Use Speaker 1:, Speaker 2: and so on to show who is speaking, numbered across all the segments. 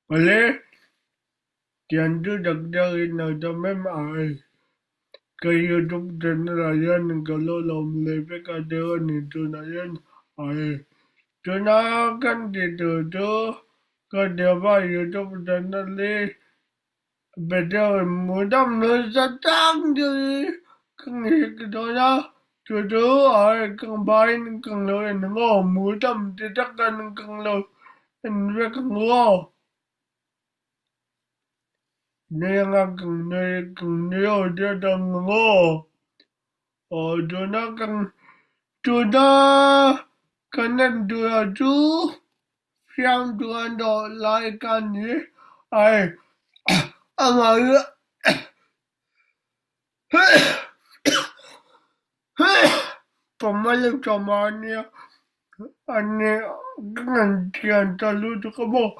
Speaker 1: Awle, tiang chu tak tak in lo dam em ai. Ka youtube channel ah hian ka lo lawm leh vek a deuh a ni tunah hian ai. Tuna kan tih tur chu ka thiampa youtube channel hi video in hmuh dam nasa tak deuh hi ka nghik dawn a, chu chu ai ka vaiin ka lo en ang aw, hmuh dam ti takin ka lo en vek ang aw. Nui anga kan nui kan nui ho te dang ang aw. Aw tuna kan tuna kan en tura chu fiamthu an dawh lai ka ni ai amah hi Pawmawlsawma a nia a ni ka ngaihtian ta lutuk a maw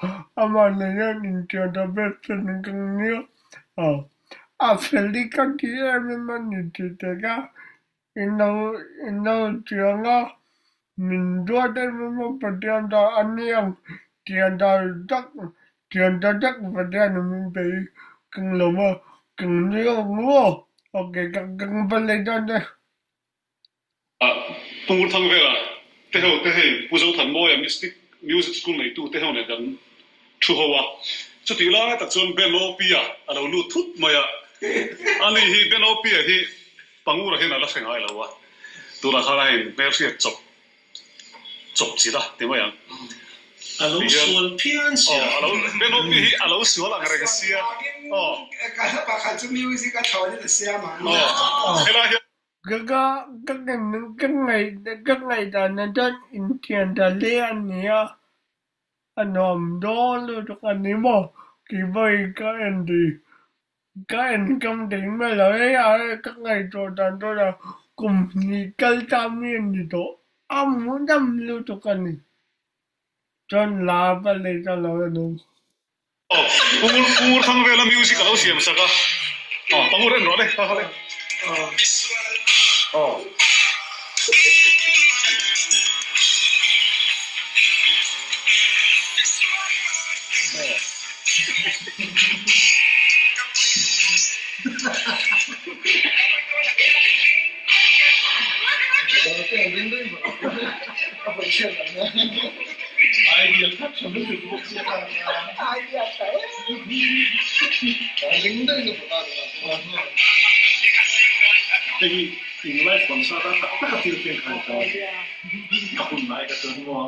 Speaker 1: amah nen hian intian ta vel fan ka nia a fel hi ka ti em em a ni tih te kha in lo in lo chiang a min duat em em a Pathian ta a ni ang thian ta tak thian ta tak Pathian in min pe hi ka lawm a ka nui ang aw okay ka ka va lei dawn e.
Speaker 2: Pu Ngurthangvela te ho te hei Pu Zothanmawia Mystic Music School neitu te ho nen kan thu ho a, chutih lai tak chuan Ben Opia a lo lut thut mai a, ani hi Ben Opia hi Pangura hian a la hre ngai lo a, tunah khan a in hmelhriat chawp chawp chilh a ti mai ang.
Speaker 3: A lo sual phian sia.
Speaker 2: Aw, a lo, Ben Opia hi a lo sual ang reng sia. Aw.
Speaker 4: Ka hla pakhat chu music a thlawnin a siam ang.
Speaker 2: Aw, helai hian.
Speaker 1: Ka ka ka ka ngaih ka ngaihdan chuan inthian tha hle a ni a, a nuam dawn lutuk a ni maw? Keipawhin ka en tih ka en kam thei mai lo hei a ka ngaihtuah dan chuan kum hnih kal ta mi a ni tawh a hmuhnawm lutuk a ni. Chuan la va lei ta lo a ni.
Speaker 2: Aw, Pu Ngurthangvela music a lo siam sak a, aw, Pangur en rawh le, ha ha le. Aw. Hei hi in live concert a tak tak a thil thleng kha ni ta, a hun lai ka chuan maw.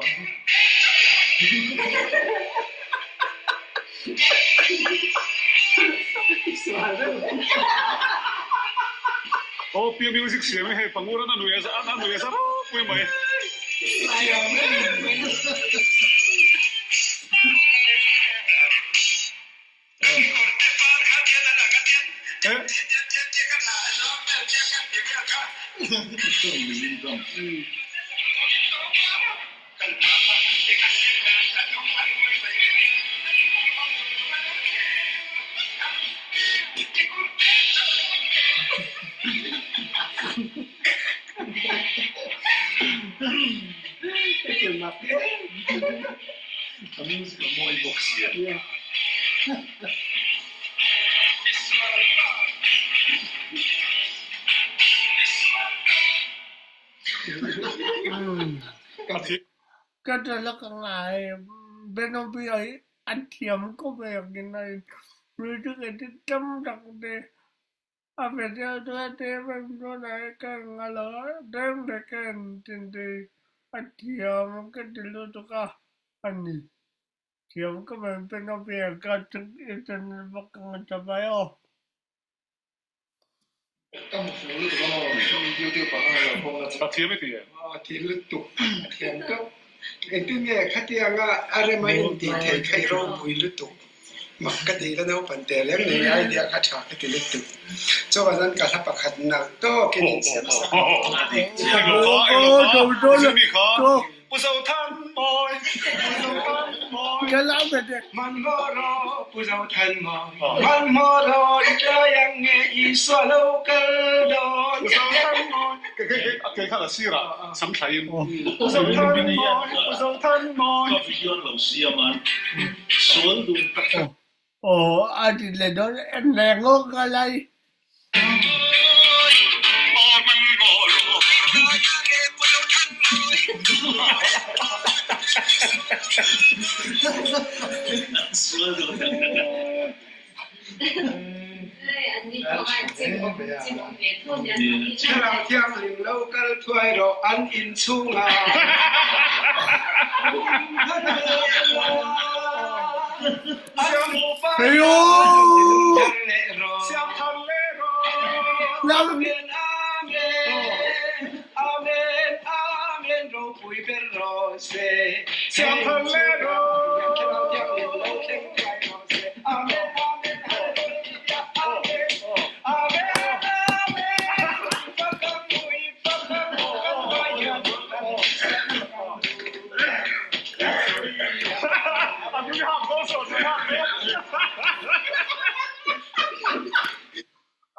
Speaker 2: Aw Pia music siam hi hei Pangur an a nui a nui a za ropui mai.
Speaker 1: Ka talak a ngai. Benobia hi a thiam khawp ekin a in music edit tam tak te a video chu a ti em em dawn a ka en a lo reng reng ka en thin tih a thiam ka ti lutuk a a ni. Thiam ka men Benobia ka i channel bawk ka ngaithla mai aw.
Speaker 5: Ka hmu fuh lutuk a maw YouTube ah khan a lo pawm a
Speaker 2: A thiam i ti em?
Speaker 4: A thiam lutuk, a thiam tawp. Engtin nge khatianga a rem a intih theih kha i ropui lutuk. Mak ka ti la naupang teh reng nei idea kha tha ka ti lutuk. Chuvang chuan ka hla pakhat nalh tawkin in siam sak ang.
Speaker 2: Pu Zothanmawi, Pu Zothanmawi.
Speaker 1: Ka la ve teh. Aw a ti leh dawn en leh ngawk a lai.
Speaker 4: Thlarau Thianghlim lo kal thuai rawh an in chhungah.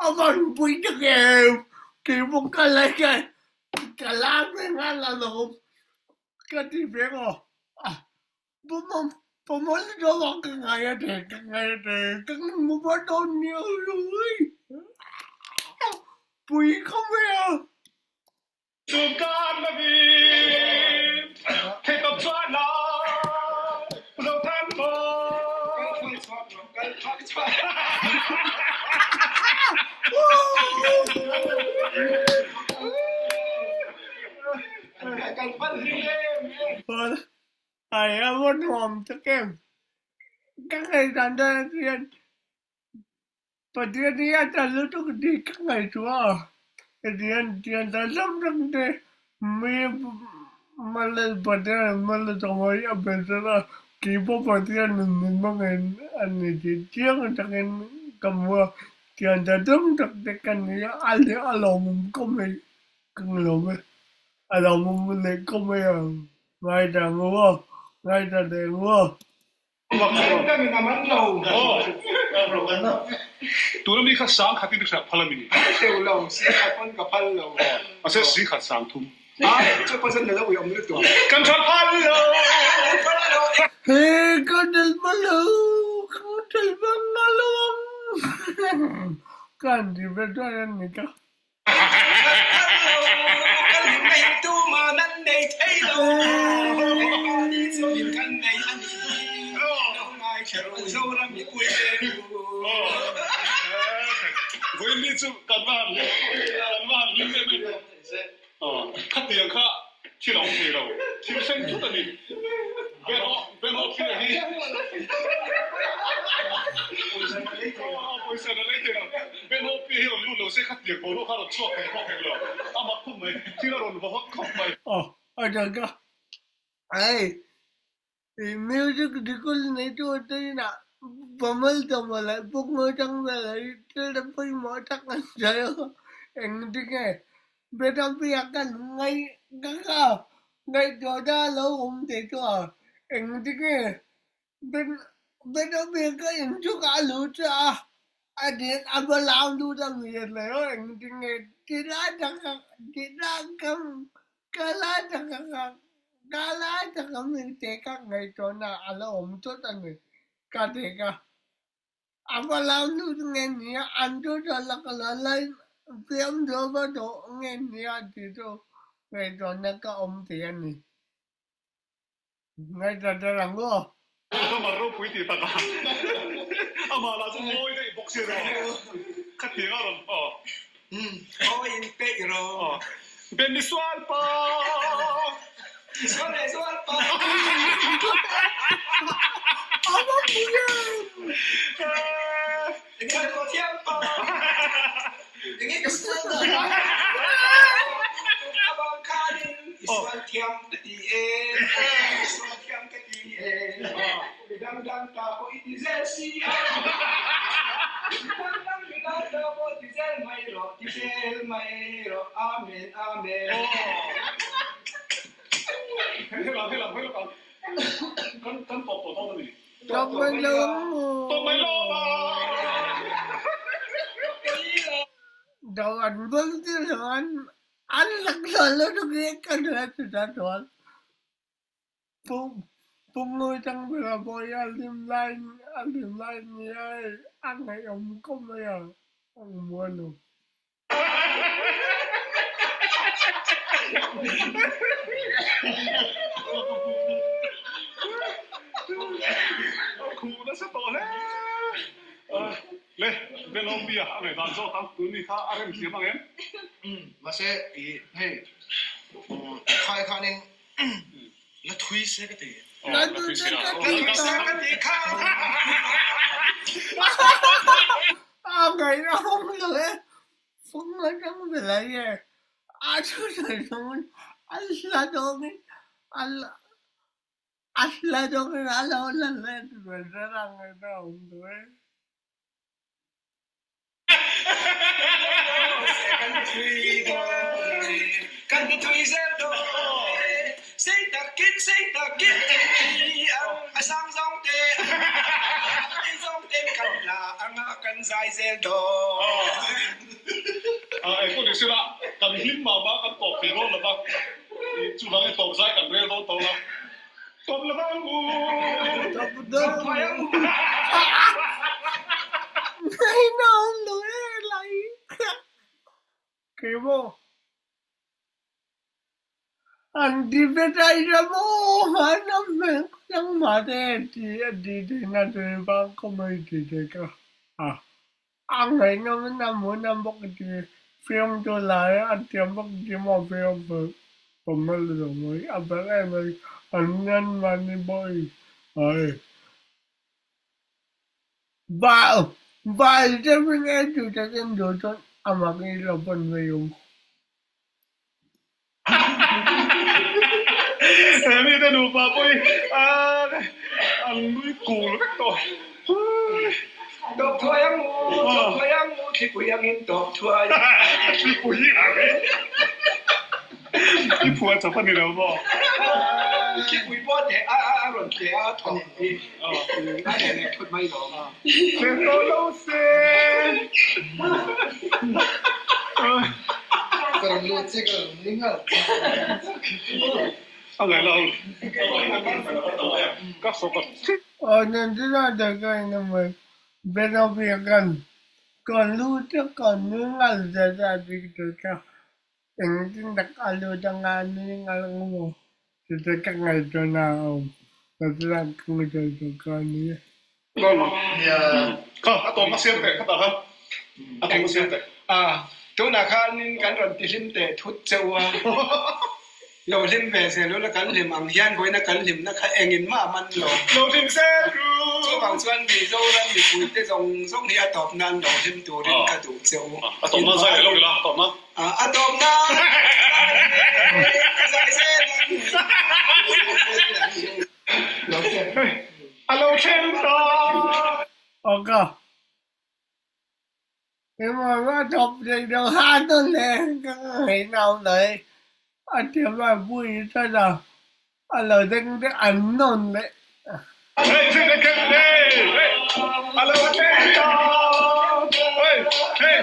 Speaker 1: A van pui tak em! Kei pawh ka la ka la ve nghal alawm ka ti ve aw. Ka ngai a thei ka ngai a thei ka hmu va dawn nia pui khawp mai a. Ai a va nuam tak em? Ka ngaihdan dawn hian Pathian hi a ta lutuk tih ka ngaihtuah a, hetiang tiang ta zawk zawk te mi mala Pathian mala tawng hi a pe zel a, kei pawh Pathian in min hmangaih a ni tih chiang takin ka hmu a, tiang ta zawk zawk te ka ni a, a lawmawm khawp mai ka lawm e. A lawmawm leh khawp mai a, ngaithla ang u aw, ngaithla leh ang u aw.
Speaker 2: Tuna mi kha sang khatin i hriat phal a mi? Mahse si khat sang thum. Kan hriat phal lo.
Speaker 1: He ka tel phal lo, ka tel phal nga lo ang. Ka han ti ve chuan a ni ka.
Speaker 2: Khatiang kha thil a awm thei lo, thil thleng thut a ni. Pawisa na lei thei lo, Ben Hope hi rawn lut lo se khatiang boruak kha a rawn chhuak thei khawp thei lo, a mak khawp mai, thil a rawn va hawt khawp mai.
Speaker 1: Aw a dang a, hei i music dikul nei tu te inah Pamal tawma leh Pukngawi tang velah hi thil te pawimawh tak an sawi a, engtinge Betawpia kan ngaih ka kha ngaihtuah ta lo awm thei chu a, engtinge Betawpia ka inchhuk a luh chu a, a ding a va lau lut a mi a hle aw, engtinge ti lai taka ti lai ka ka lai taka ka ka lai taka mi te ka ngaihtuahna a la awm chawt a ni ka ti ka. A va lau lut nge nia an chu chu la ka la lai fiam chu va dawh nge nia tih chu ngaihtuahna ka awm thei a ni. Ngaihtuah tel ang u aw.
Speaker 2: Amah ropui tih takah amah lah chu mawi daih bawk si rawh. Khatiang a rawn aw.
Speaker 4: Aw in peih rawh.
Speaker 2: Ben mi sual pa.
Speaker 4: Sual leh sual pa.
Speaker 1: A va pui em!
Speaker 4: Enge ka thiam pa. Enge ka sual dan. A bang khanin i sual thiam ka ti e. I sual thiam ka ti e. Mi dang dang ta pawh i ti zel si a. Mi dang dang mi dang ta pawh ti zel mai rawh, ti zel mai rawh. Amen, Amen.
Speaker 2: Helam, helam, helam. Kan kan tawp tawh dawn a ni.
Speaker 1: Tawp mai lo ang u.
Speaker 2: Tawp mai lo ang.
Speaker 1: Do an bul ti lo an an lak lo lutuk hi ka hria chu ta chuan Pumlui tang bera pawh hi a hlim lai a hlim lai nia hei a ngaihawm khawp mai a ang muanu.
Speaker 2: Khuh nasa tawh hle. Le, Belawmia a ngaihdan zawk ang, tun mi kha a rem thiam ang em?
Speaker 5: Mahse, i hei khai khanin la thui se ka ti.
Speaker 1: La thui se ka ti kha. A ngaihawm lo e, fung atang vel a ye, a thu sawi chungin a hla dawngin a A hla dawngin a lo la let ve zel ang e ka awm duh e.
Speaker 4: Kan thui dawn e, kan thui zel dawn e, sei takin sei takin engti ang a sang zawng te ang zawng ten kan la anga kan zai zel dawn.
Speaker 2: Engpawh ni sela kan hlim mah mah kan tawp thei dawn lo va, chuvang i tawp zai kan rel dawn tawh la, tawp lo vang u.
Speaker 1: Tawp dawn ang u. Ngaihnawm lo e lai Keimah an ti ve tai ta maw an awm ve nangmah te ti a ti theihna tur vang kawm a i ti thei ka a. A ngaihnawm in a hmuhnawm bawk ti film chu lai a thiam bawk ti maw film pawm a lo mai a ber em mai an nan mahni pawh i ai Val val deuhin e tu takin duh chuan a mak i lo pawn mai awm.
Speaker 2: He mite nupa pawh hi an nui kul vek tawh.
Speaker 4: Tawp thuai ang u, tawp thuai ang u, thlipui angin tawp thuai.
Speaker 2: Thlipui angin i phuah chawp a ni lo maw?
Speaker 4: Thlipui pawh a a rawn tle a, a thawk hi a reh leh thut mai lo.
Speaker 2: Tle tawh lo se.
Speaker 5: Ka rawn lut che ka rawn ni nghal.
Speaker 2: A ngaih lo. Ka sawk a.
Speaker 1: Aw nan chu la ta ka in a mai. Benobia kan kan lut a kan nui nghal zat a dik ta ka. Engtin tak a lut anga a nui nghal ang maw? Tute ka ngaihtuahna a awm. Ka chuan ka ngaihtuah tawh ka ni.
Speaker 2: Kha a tawm a siam teh khatah khan a tawm a siam teh.
Speaker 4: A, tunah khanin kan rawn ti hlim teh thut che u a. Lo hlim ve zel ula kan hlim ang hian vawiina kan hlimna kha engin mah a man lo.
Speaker 2: Lo hlim zel ru.
Speaker 4: Chuvang chuan Mizoram mipuite zawng zawng hi a tawp nan lo hlim turin ka duh che u.
Speaker 2: A tawp nan zai lo ila a tawp nan.
Speaker 4: A tawp nan zai zel ang.
Speaker 2: A lo thleng ta.
Speaker 1: Awka. Keimah a tawp thei lo ha nawn le ka ngaih nau mai. A thiam a pui tlat a, a lo deng te an nawn leh.
Speaker 2: Hei chin a khelh nei, hei a lo thleng ta, hei hei.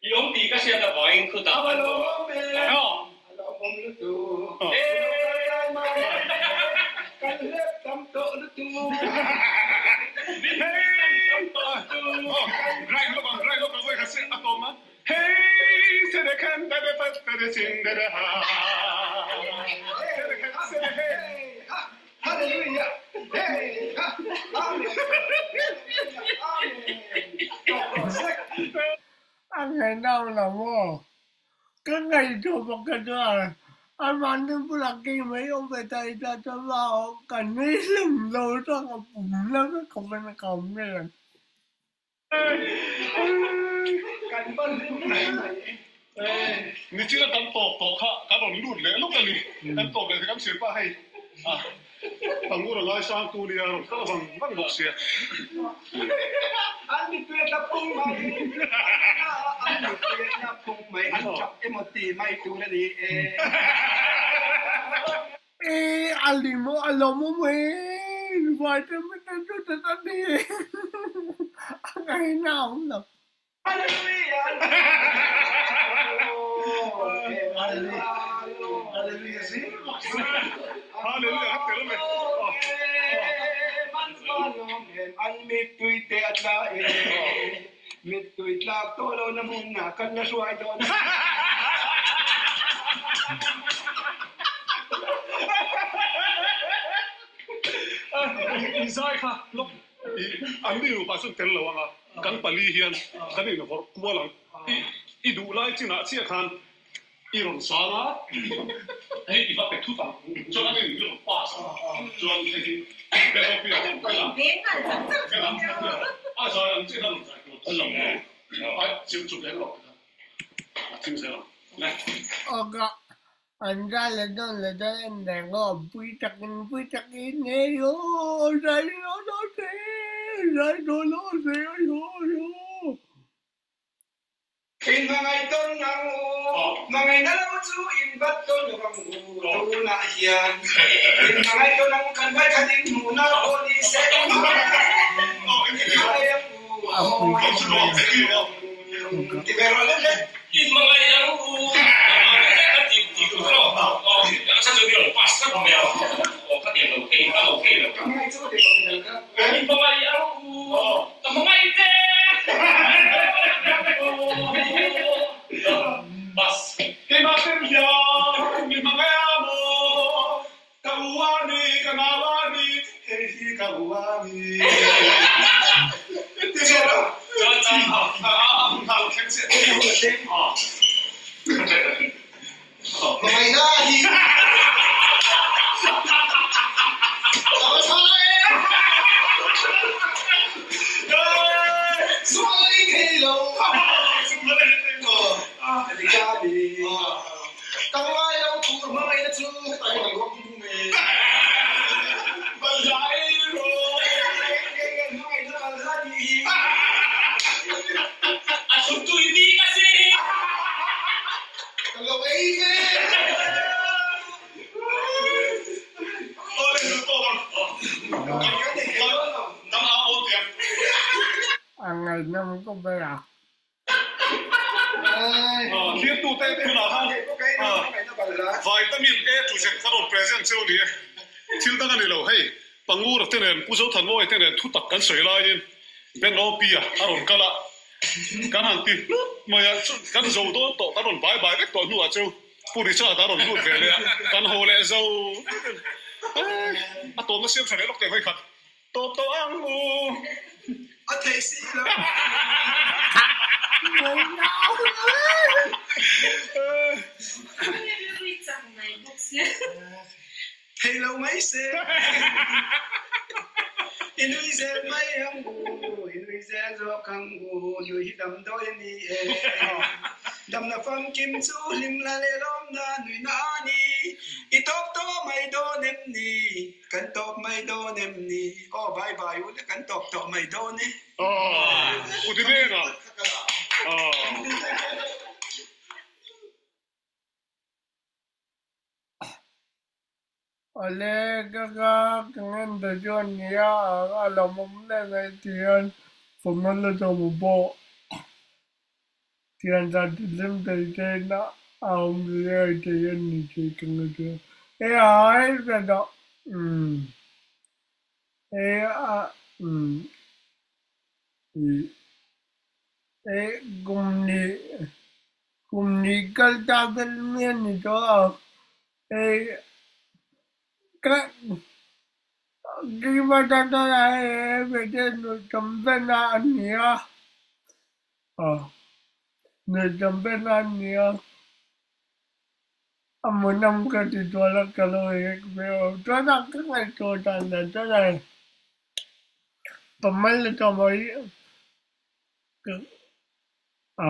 Speaker 3: I awm tih ka hriat avangin khutah an bawk a.
Speaker 1: A ngaihna awm lo maw? Ka ngaihtuah bawk ka chuan Anmahni bulah kei mai awm ve ta ila chuan vau ka nui hlum lo chuan ka pum la vek khawp in ka awm ngei ang.
Speaker 2: Nichina kan tawp tawh kha kan rawn lut leh lawk a ni. Kan tawp leh kan hrilh pah hei Pangura ngaisang tu nia rawn kal vang vang bawk sia.
Speaker 4: An mipui a tla phung mai, an mipui a tla phung mai, an tap emaw ti mai tur a ni e.
Speaker 1: E a lim a lawmawm e, vitamin te chu ta ta ni e, a ngaihna a awm lo.
Speaker 2: Zai kha lawk an ni nupa chuan tel lo ang a. Kan pali hian kan invawrh kual ang. I duh lai chinah chiah khan i rawn sang a, hei i va pe thut ang. Chuan an in i rawn pass ang. Chuan hei hi Belopi a rawn kal a. A zai ang chiah khan rawn zai tur a lang lo. Ai chim chuk leh lawk te khan a chim zel ang. Le.
Speaker 1: Awka an zai leh dawn leh dawn en reng aw pui takin pui takin hei aw zai dawn lo se zai dawn lo se aw aw.
Speaker 4: In hmangaih tawn ang u, hmangaihna lo chu in bat tawn lo ang u tunah hian in hmangaih tawn ang u kan vai khat in hmuhna pawh ni se in hmangaih ang u aw in hmangaih ang u ti ve rawh le le.
Speaker 3: In hmangaih ang u a ti ti tur kha aw a chhan chu ni rawn pass tlat mai a aw ka tiang lo thei a lo thei lo. In hmangaih ang u ka hmangaih che Bas.
Speaker 2: Keimah tel hian min hmangaih a maw? Ka u a ni, ka nau a ni, hei hi ka u a ni. Ti ve lo. Chuan chuan a a hun kha a lo thleng chiah.
Speaker 4: A hun a thleng. Hmangaihna hi a va tha e. Sual ei thei lo.
Speaker 2: Sual ei thei lo.
Speaker 4: A ti ka ni. Ka ngai lo tur hmangaihna chu hetah hian a luang pum e.
Speaker 2: Balhla ei rawh.
Speaker 4: Hmangaihna balhla tih hi.
Speaker 3: A chhun tui bik a si.
Speaker 4: Ka lo ei ve.
Speaker 2: Awle hnu tawk ang. Kan au awn tiang.
Speaker 1: A ngaihnawm khawp mai a.
Speaker 2: Thirtute tunah khan vitamin A to Z ka rawn present cheu ni e. Thil dang a ni lo hei, Pangura te nen Pu Zothanmawia te nen thutak kan sawi laiin Ben Opia a rawn kal a, kan han ti hlut mai a, kan zo dawn tawh, kan rawn bai bai vek tawh hnuah chu Pu Richard a rawn lut ve leh a, kan haw leh zo a tawmna siam tha leh lawk teh vawikhat. Tawp tawh ang u.
Speaker 4: A theih si lo. Thei lo mai se. I nui zel mai ang u, i nui zel zawk ang u, nui hi damdawi a ni e. Damna famkim chu hlimna leh lawmna nuihna a ni. I tawp tawh mai dawn em ni? Kan tawp mai dawn em ni? Aw bye bye u le kan tawp tawh mai dawn e.
Speaker 2: Aw u ti veng a. Aw.
Speaker 1: Awle ka ka ka ngen ta chuan nia a lawmawm leh mai ti hian comment la chawm u pawh Thian zat hlim thei te in a awm riai thei a ni tih ka ngaihtuah. E a ai ve dawh umm e a umm i e kum nih kum nih kal ta vel mi a ni tawh a e ka keimah tan chuan a hei ve te nuih tam vel a ni a. Nuih tam ber na a ni a. A hmuhnawm ka ti tual a, ka lo react ve lo. Chuan a ka ngaihtuah dan dan chuan a pamal na chuan maw a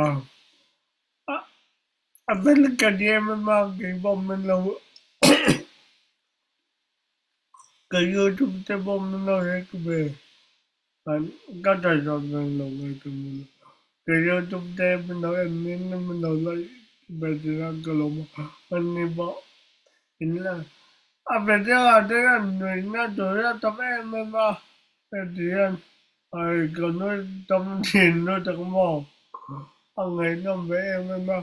Speaker 1: a fel ka ti em em a, keipawh min lo ka youtube te pawh min lo react ve. Ka tha zawk dawn lo ngai ta maw lo. Ka youtube te min lo en in min lo like ve thin a ka lawm a ani pawh in la a video ah te hian nuihna tur a tam em em a heti hian ai ka nui tam thin lutuk maw a ngaihnawm ve em em a.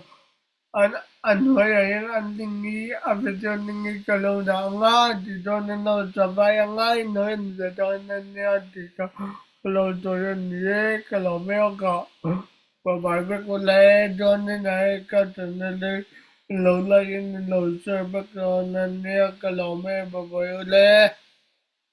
Speaker 1: An a hnuaiah hian an ding hi a video ding hi ka lo dah ang a tih dawn in lo savai ang a in lo en ve dawn a nia tih kha ka lo sawi a ni e ka lo ve awk a bye vek u le dawn in a hei ka channel hi in lo like in in lo share vek dawn a nia ka lo ve bye bye u le.